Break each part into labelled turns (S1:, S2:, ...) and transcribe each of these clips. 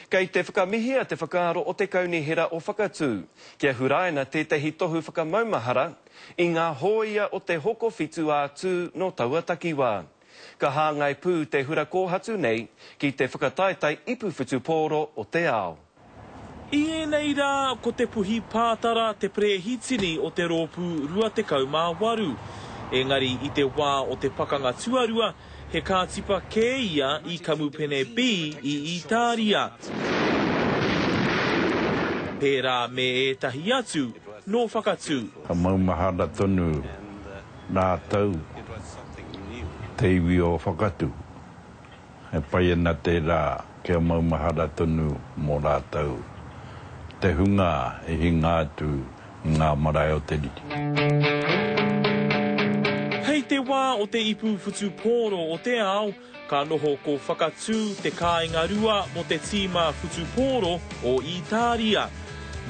S1: Kei te whakamihia te whakaaro o te Kaunihera o Whakatū kia huraina tētahi tohu whakamaumahara i ngā hōia o te Hokowhitu a Tū nō taua takiwā. Ka hāngai pū te hura kōhatu nei ki te whakataetae ipu whutupōro o te ao.
S2: I ēnei rā, ko Te Puhi Pātara te perehitini o te Rōpū 28. Engari i te wā o te Pakanga Tuarua, he kātipa kē ia i Kamupene B i Ītāria. Pērā me ētahi atu nō Whakatū.
S3: Ka maumahara tonu rātou te iwi o Whakatū. E pai ana tērā kia maumahara tonu mō rātou te hunga i hinga atu i ngā marae o te riri.
S2: Hei te wā o te ipu whutupōro o te ao, ka noho ko Whakatū te kāinga rua mō te tīma whutupōro o Ītāria.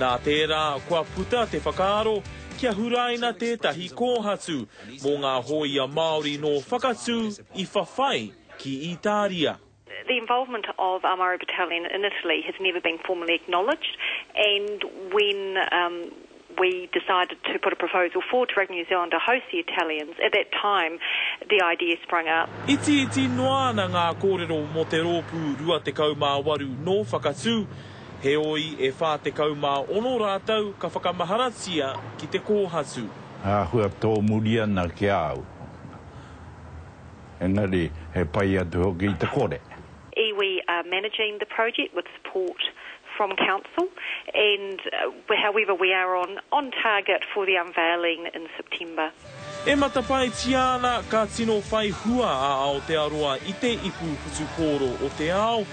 S2: Nā tērā, kua puta te whakaaro kia huraina tētahi kōhatu mō ngā hōia Māori nō Whakatū i whawhai ki Ītāria.
S4: The involvement of our Māori Battalion in Italy has never been formally acknowledged and when um, we decided to put a proposal forward to Rugby New Zealand to host the Italians, at that time the idea sprung up.
S2: Itiiti noa ana ngā kōrero mō te rōpū 28 nō Whakatū, heoi e 46 rātou ka whakamaharatia ki te kōhatu.
S3: Āhua tōmuri ana ki a au. Engari, he pai atu hoki i te kore.
S4: Iwi are managing the project with support from council and however we are on on target for the unveiling in September.
S2: E matapaetia ana ka tino whai hua a Aotearoa i te ipu whutupōro o te ao,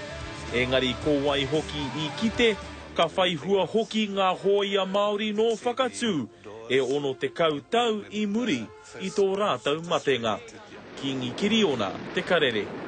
S2: engari ko wai hoki i kite, ka whai hua hoki ngā hōia Māori nō Whakatū e 60 tau i muri i tō rātou matenga. Kīngi Kiriona te karere.